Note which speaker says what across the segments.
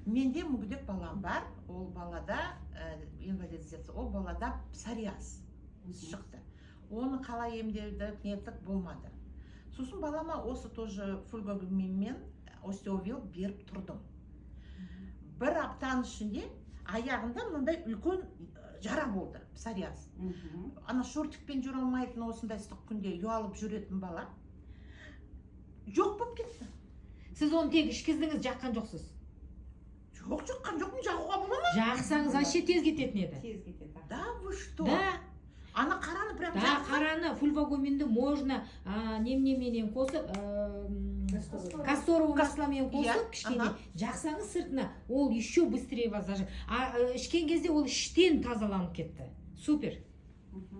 Speaker 1: Менде мүгедек балам бар, ол балада инвалидизация, ол балада псориаз шықты. Оны қалай емдедік, неттік, болмады. Сосын балама осы тоже фульгогумин мен остеовил беріп тұрдым. Бір аптаның ішінде аяғында мынандай үлкен жара болды, псориаз. Ана шортикпен жүре алмайтын, осындай ыстық күнде ұялып жүретін бала жоқ болып кетті.
Speaker 2: Сіз оны тек ішкіздіңіз, жаққан жоқсыз.
Speaker 1: Жоқ, жаққан жоқпын. Жағуға бола ма?
Speaker 2: Жақсаңыз, вообще тез кететін еді.
Speaker 3: Тез кетеді.
Speaker 1: Да вы что?
Speaker 2: Да.
Speaker 1: Ана қараны прям
Speaker 2: Да.
Speaker 1: жаққан?
Speaker 2: Қараны, фульвагуминді можно неменеменен қосып, касторовый масломен қосып, кішкене жақсаңыз сыртына, ол еще быстрее вас зажиг. А ішкен кезде ол іштен тазаланып кетті, супер.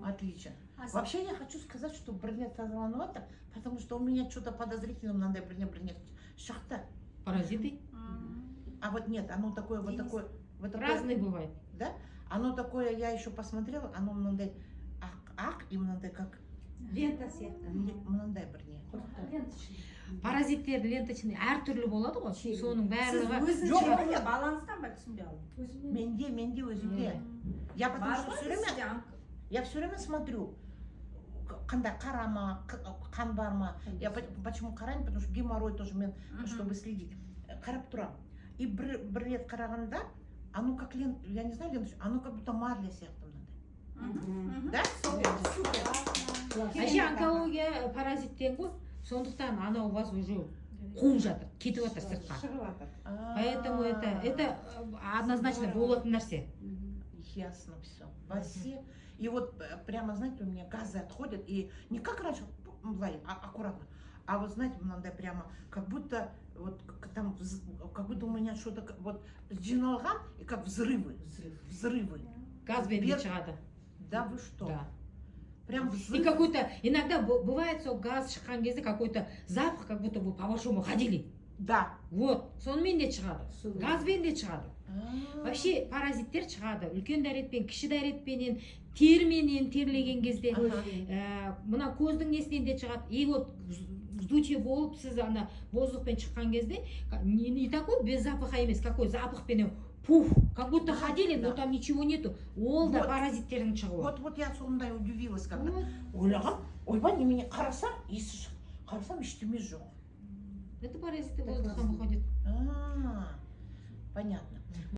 Speaker 1: Отлично. Вообще я хочу сказать, что бірдеңе тазаланып жатыр, потому что у меня что-то подозрительно мынандай бірдеңе бірдеңе шықты.
Speaker 2: Паразиты.
Speaker 1: А вот нет, оно такое вот
Speaker 3: Денис.
Speaker 1: такое вот такое.
Speaker 2: Разный бывает.
Speaker 1: Да, оно такое, я еще посмотрела, оно мынандай ақ ақ и мынандай как
Speaker 3: Лента сияқты.
Speaker 1: Мынандай бірдеңе.
Speaker 2: Паразиттер ленточный әртүрлі болады ғой, соның
Speaker 3: Сіз
Speaker 2: барлығы.
Speaker 3: өзіңізде
Speaker 1: Жоқ,
Speaker 3: ме, балаңыздан ба, түсінбей қалдым.
Speaker 1: Менде, өзімде. Я потому
Speaker 3: Бар
Speaker 1: что
Speaker 3: ғой
Speaker 1: все время
Speaker 3: сізде
Speaker 1: я все время смотрю, қандай қара ма, қан бар ма. Я почему қараймын? Потому что геморрой тоже мен, чтобы следить. Қарап тұрамын. И бір рет қарағанда, оно как лент, я не знаю, ленточный, оно как будто марля сияқты мынандай. Да?
Speaker 3: Супер.
Speaker 2: Вообще онкология паразиттен ғой, сондықтан анау у вас уже қуып жатыр, кетіп жатыр сыртқа.
Speaker 3: Шығып жатыр.
Speaker 2: Поэтому это однозначно болатын нәрсе.
Speaker 1: Ясно все. Вообще. И вот прямо, знаете, у меня газы отходят, и не как раньше, былай, аккуратно, а вот, знаете, мынандай прямо, как будто вот там, как будто у меня что-то вот жиналған, и как взрывы, взрывы.
Speaker 2: Газбен де шығады.
Speaker 1: Да вы что?
Speaker 2: Да.
Speaker 1: Прям
Speaker 2: И
Speaker 1: взрыв.
Speaker 2: какой-то иногда бывает, сол газ шыққан кезде какой-то запах, как будто вы по большому ходили.
Speaker 1: Да.
Speaker 2: Вот сонымен де шығады, газбен де шығады.
Speaker 1: А.
Speaker 2: Вообще паразиттер шығады үлкен дәретпен, кіші дәретпенен, терменен, терлеген кезде. Мына көздің несінен де шығады. И вот вздутие болып, сіз ана воздухпен шыққан кезде не такой без запаха емес, какой запахпенен, пуф, как будто ходили, но там ничего нету, ол да
Speaker 1: Вот.
Speaker 2: паразиттердің шығуы.
Speaker 1: Вот, вот я сондай удивилась, когда
Speaker 2: Вот.
Speaker 1: ойлағам, ойбай, немене, қарасам, иісі шықты, қарасам, ештеме жоқ.
Speaker 2: Это паразиты воздухом выходят.
Speaker 1: А, понятно.